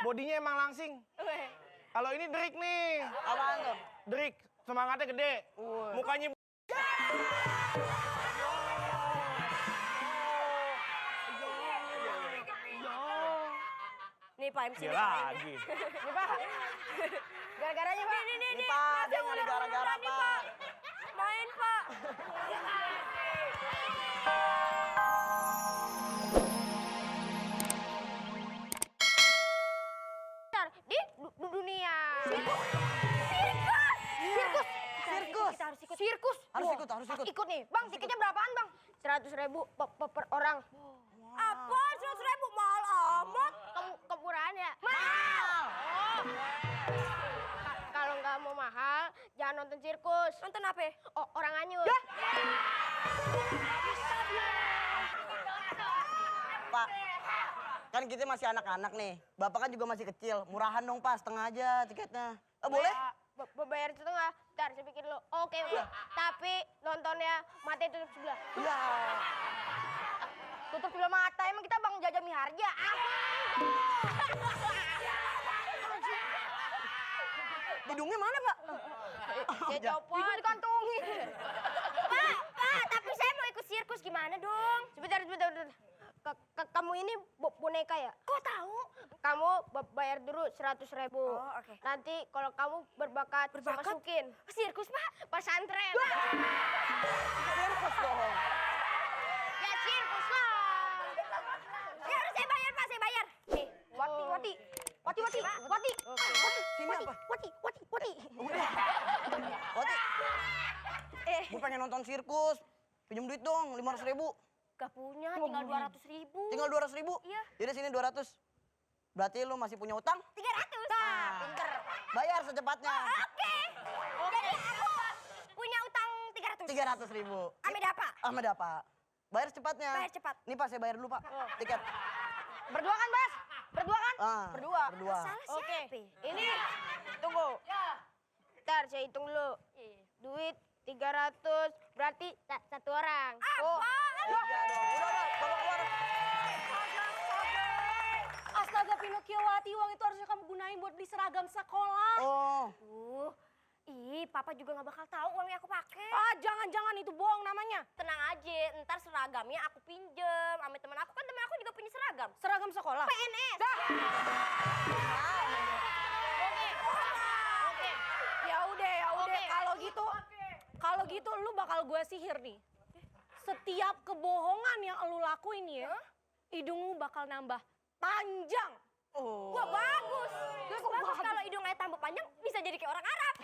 bodinya emang langsing. Kalau ini Drik nih. Apaan tuh? Drik, semangatnya gede. Mukanya Nih Pak MC. dia lagi. Nih Pak. Gara-garanya Pak. Nih Pak, dia nggak ada gara-gara Pak. Main Pak. Di dunia. Sirkus. Kita harus ikut. Sirkus. Harus ikut. Ikut nih. Bang, tiketnya berapaan Bang? 100.000 per orang. Apa 100.000? Mahal amat. Kemurahan ya? Mahal. Kalau nggak mau mahal, jangan nonton sirkus. Nonton apa? Orang anyut. Pak, kan kita masih anak-anak nih. Bapak kan juga masih kecil. Murahan dong Pak, setengah aja tiketnya. Boleh? Bayar setengah. Bentar, saya pikir dulu. Oke. Tapi nontonnya mata tutup sebelah. Iya. Tutup sebelah mata, emang kita Bang Jaja Miharja? Hidungnya mana Pak? Saya copot. Itu dikantongin. Pak, tapi saya mau ikut sirkus, gimana dong? Sebentar. Kamu ini boneka ya? Kok tahu? Kamu bayar dulu 100.000. Oh, oke. Nanti kalau kamu berbakat? Saya masukin. Sirkus Pak? Pesantren. Sirkus dong. Ya sirkus lah. Ya harus saya bayar Pak, saya bayar. Nih, Wati. Sini apa? Wati. Wati. Gue pengen nonton sirkus. Pinjam duit dong, 500.000. Gak punya, tinggal 200.000. Tinggal 200.000? Iya. Jadi sini 200. Berarti lu masih punya utang? 300. Nah, pinter. Bayar secepatnya. Oke. Jadi aku punya utang 300. 300.000. Ame Dapat. Bayar secepatnya. Bayar cepat. Nih Pak, saya bayar dulu Pak. Tiket. Berdua kan, Bas? Berdua kan? Berdua. Salah siapa? Oke. Ini tunggu. Ntar saya hitung dulu. Duit 300 berarti satu orang. Iya dong. Udah, bawa keluar. Astaga Pinokiowati, uang itu harusnya kamu gunain buat beli seragam sekolah. Oh. Papa juga nggak bakal tahu uang yang aku pakai. Jangan-jangan itu bohong namanya. Tenang aja, ntar seragamnya aku pinjem sama temen aku. Kan temen aku juga punya seragam. Seragam sekolah? PNS. Oke. Ya udah. Kalau gitu lu bakal gue sihir nih. Setiap kebohongan yang lu lakuin ya, hidung lu bakal nambah panjang. Wah bagus. Bagus kalau hidungnya tambah panjang bisa jadi kayak orang Arab.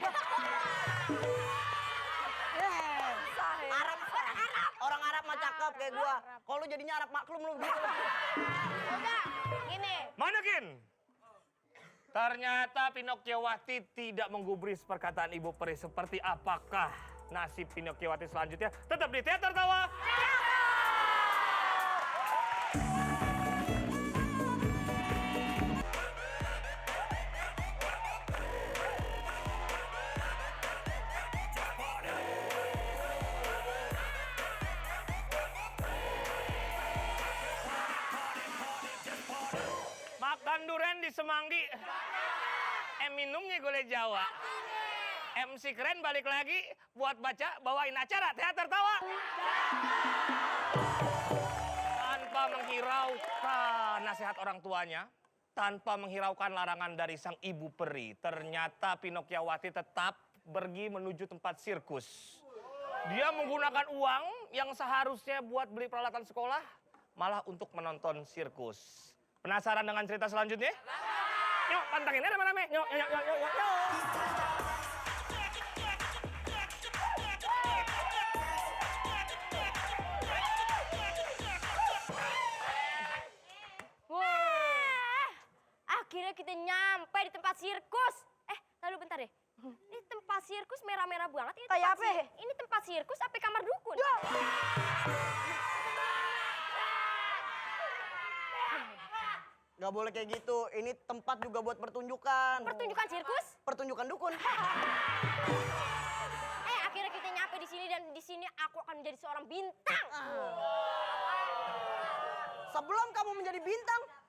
Orang Arab mah cakep kayak gua. Kalau lu jadinya Arab maklum lu gitu. Udah, gini. Manakin. Ternyata Pinokiowati tidak menggubris perkataan Ibu Peri. Seperti apakah nasib Pinokiowati selanjutnya? Tetap di Teater Tawa. Makan durian di Semanggi. Minumnya gulai Jawa. MC keren balik lagi buat bawain acara Teater Tawa. Tanpa menghiraukan nasihat orang tuanya, tanpa menghiraukan larangan dari sang ibu peri, ternyata Pinokiowati tetap pergi menuju tempat sirkus. Dia menggunakan uang yang seharusnya buat beli peralatan sekolah, malah untuk menonton sirkus. Penasaran dengan cerita selanjutnya? Yuk, pantangin ya rame-rame. Yuk. Wah, akhirnya kita nyampe di tempat sirkus. Lalu bentar deh. Ini tempat sirkus merah-merah banget. Ini Kayak tempat apa? Ini tempat sirkus apa kamar dukun? Gak boleh kayak gitu. Ini tempat juga buat pertunjukan. Pertunjukan sirkus? Pertunjukan dukun. Akhirnya kita nyampe di sini dan di sini aku akan menjadi seorang bintang. Sebelum kamu menjadi bintang,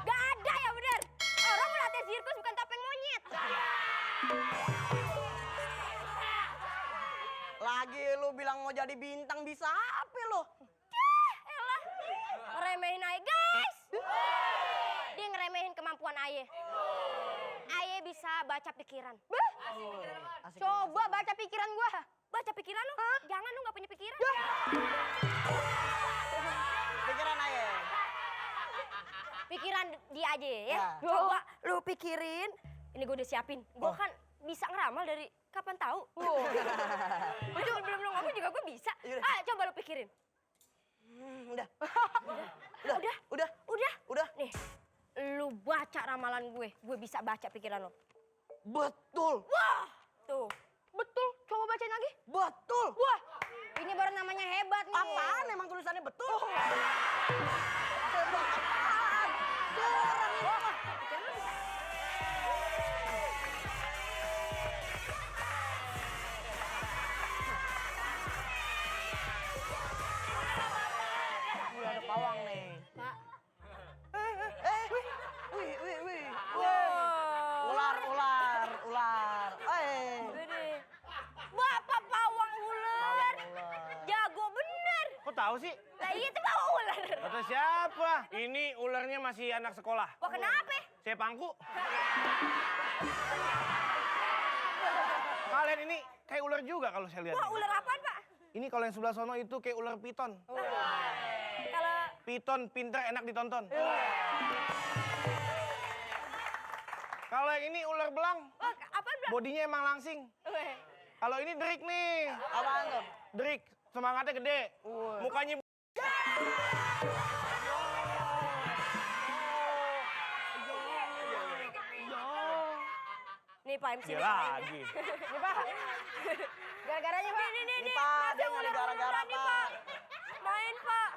Gak ada ya bener. Orang mau latihan sirkus bukan topeng monyet. Lagi lu bilang mau jadi bintang bisa apa lu? Elah, ngeremehin aja guys. Dia ngeremehin kemampuan Aye. Aye bisa baca pikiran. Asik. Coba baca pikiran gua. Baca pikiran lu? Jangan lu gak punya pikiran. Pikiran aja. Pikiran dia aja ya. Ya. Coba lu pikirin. Ini gue udah siapin. Gue kan bisa ngeramal dari kapan tahu. Itu sebelum lu ngomong juga gue bisa. Yaudah. Ah, coba lu pikirin. Udah. Udah. Nih, lu baca ramalan gue. Gue bisa baca pikiran lo. Betul. Wah, tuh. Betul. Coba bacain lagi. Betul. Wah, ini baru namanya hebat nih. Apaan emang tulisannya betul? Hebat apaan? Jarang ini mah. Udah ada pawang nih. Pak. Wih. Wow. Ular. Gede. Bapak pawang ular. Jago bener. Kok tahu sih? Lah iya itu pawang ular. Kata siapa? Ini ularnya masih anak sekolah. Wah kenapa? Saya pangku. Kalian ini kayak ular juga kalau saya lihat. Wah ular apaan pak? Ini kalau yang sebelah sono itu kayak ular piton. Kalau Piton pinter enak ditonton. Kalau yang ini ular belang, apaan bang? bodinya emang langsing. Kalau ini Drik nih. Apaan tuh? Drik, semangatnya gede. Mukanya Nih Pak MC. dia lagi. Nih Pak. Gara-garanya Pak. Nih. Nih, Pak, dia nggak ada gara-gara, nih, Pak. Main Pak.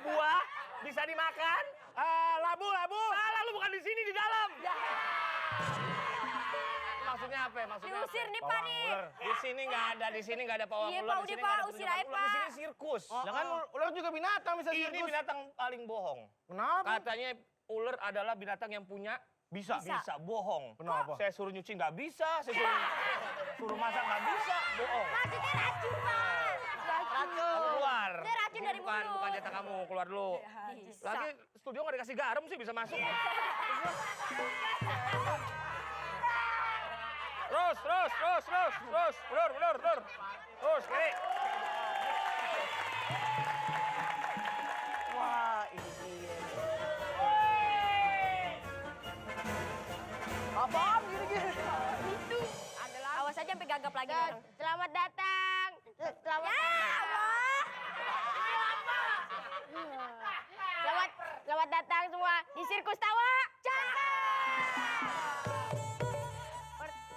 Buah, bisa dimakan? Labu. Salah, lu bukan di sini, di dalam. Maksudnya apa ya? Maksudnya Diusir apa? nih, Pak, Pawang nih. ular. Di sini nggak ada pawang Iya, ular. Pak, Di udah, sini Pak, nggak ada usir pertunjukan aja, ular. Di sini Pak. sirkus. Ya kan ular juga binatang bisa sirkus. Ini binatang paling bohong. Kenapa? Katanya ular adalah binatang yang punya bisa bohong. Kenapa? Saya suruh nyuci nggak bisa, saya suruh masak nggak bisa, bohong. Maksudnya racun Pak. Racun. Keluar. Dia racun dari bukan, mulut. bukan jatah kamu, keluar dulu. Bisa. Lagi studio nggak dikasih garam sih bisa masuk. Terus, mundur. Terus, kiri. Wah, ini dia. Apaan gini-gini? Itu. Awas aja sampai gagap lagi nih orang. Selamat datang. Selamat. Ya Allah. Selamat datang semua di Sirkus Tawa.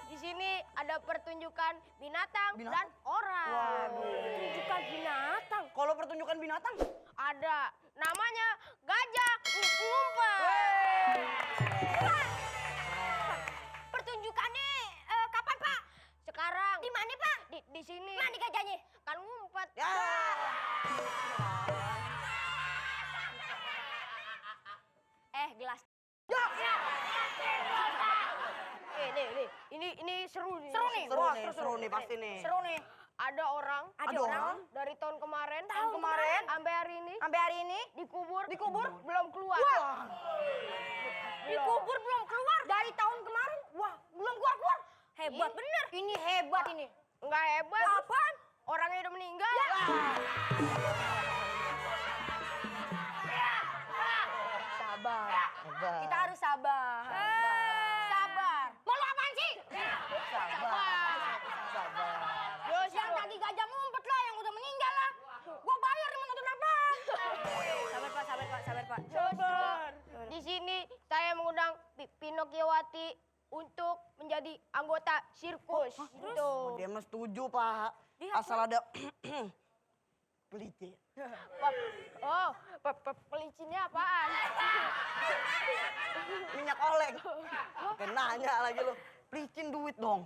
Di sini ada pertunjukan binatang dan orang. Waduh. Pertunjukan binatang. Kalau pertunjukan binatang? Ada namanya gajah ngumpet. Wah. Pertunjukannya kapan Pak? Sekarang. Di mana Pak? Di sini. Mana gajahnya? Kan ngumpet. Ya. Gelas. Ya. Ini seru nih. Seru nih pasti nih. Seru nih. Ada orang dari tahun kemarin, sampai hari ini dikubur belum keluar. Wah. Dikubur belum keluar dari tahun kemarin. Wah, belum keluar. Hebat bener. Ini hebat ini. Enggak hebat. Apaan? Orangnya udah meninggal. Sabar. Kita harus sabar. Sabar. Mau lu apaan sih? Sabar. Yang tadi gajah ngumpet lah, yang udah meninggal lah. Gua bayar nih mau nonton apa? Sabar Pak. Di sini saya mengundang Pinokiowati untuk menjadi anggota sirkus. Gitu. Dia mah setuju, Pak. Asal ada pelicin. Oh, pelicinnya apaan? Minyak oleng. Oke, nanya lagi lu. Pelicin duit dong.